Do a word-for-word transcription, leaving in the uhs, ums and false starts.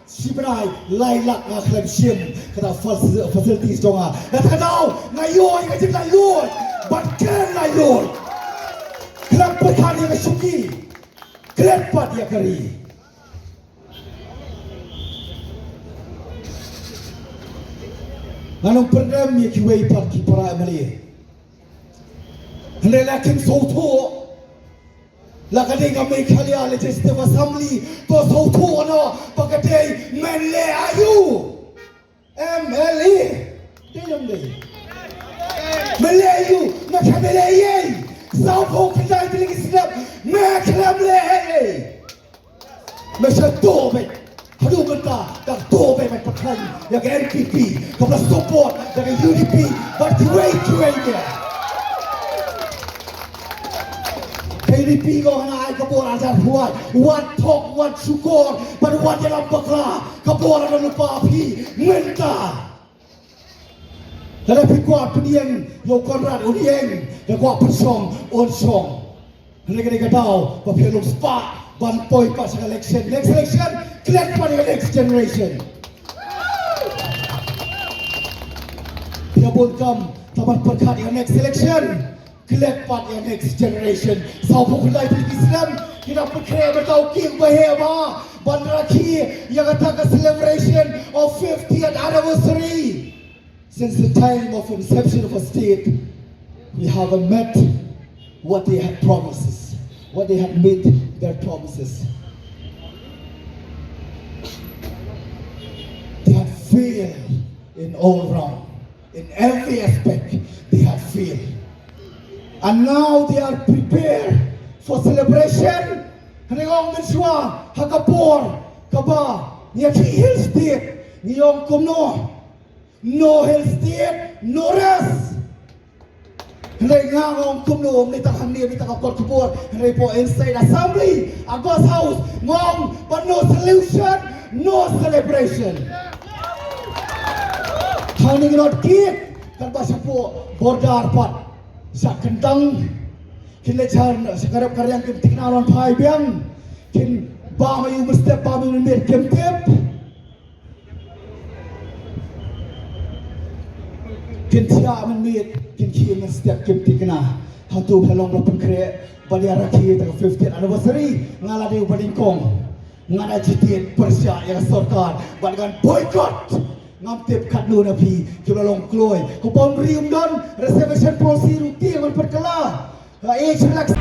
Shibnai, lai lak nga khlem shim kata fac-, facilities jong nga. Nga thaw nga ïoh ïa ka jinglaitluid, bad khlem laitluid. Khlem pyrkhat ïa ka shuki, klet pat ïa ka ri. Ngan ym pyndem ïa kiwei pat ki para M L A. Hynrei la kim sngewthuh. La ka dei ka Meghalaya Legislative Assembly, to sngewthuh noh ba ka dei M L A aïu. M L A. Dei M L A. M L A aïu, me khlem leh ei ei. Sawphew khyndai tylli ki syllab, me khlem leh ei ei. Me sngewthuh beit. Haduh mynta, ka sngewthuh beit, bad pyrkhat ïa ka N P P, kaba la support da ka U D P, bad kiwei kiwei de. Ka U D P ko hana ai ka bor hajar phew wei, wat thok, wat shukor, bad wat ïalam bakla, ka bor ha lypa phi mynta. Lada phi kwah pynïeng ïa u Conrad un ïeng, da kwah pynshong un shong. Hynrei ka dei ka daw ba phi long spah ban poi pat sha ka election. Next election, klet pat ïa ka next generation. Phi ïa bun kam, tang ban pyrkhat ïa ka next election. Klet pat ïa next generation. Sawphew khyndai tylli ki snem ki dang pynkhreh, ba tau ki ba heh ba ban rakhe ïa kata ka celebration of fiftieth anniversary. Since the time of inception of a state, we haven't met what they had promises, what they had made their promises. They had failed in all round. In every aspect, they had failed. And now they are prepared for celebration. Hynrei ong mynshuwa ha ka por kaba ngi ïa ki Hill State, ngi ong kumno, no Hill State, no rest. Hynrei nga ong kumno, mynta hangne, mynta ka kot ka bor, hynrei poi inside assembly, August House, nga ong, but no solution, no celebration. Hangne ngi nud kit, kan ba shapoh border pat, sha kyndang, kin leit sha, sha ka rep ka riang, kin thikna wan phai biang, kin bam ïa u mynstep, bam ïa u mynmiet, kim tip. Kin thiah mynmiet, kin khie mynstep, kim thikna. Hato phi long ba pynkhreh ban ïa rakhe ïa ka fiftieth anniversary? Nga la dei uba nyngkong. Ngan agitate pyrshah ïa ka sorkar bad ngan boycott. Ngam tip katno na phi kiba la long kloi. Ka bym ri ym don, reservation policy ruh te ban pynkylla. Ka age relax.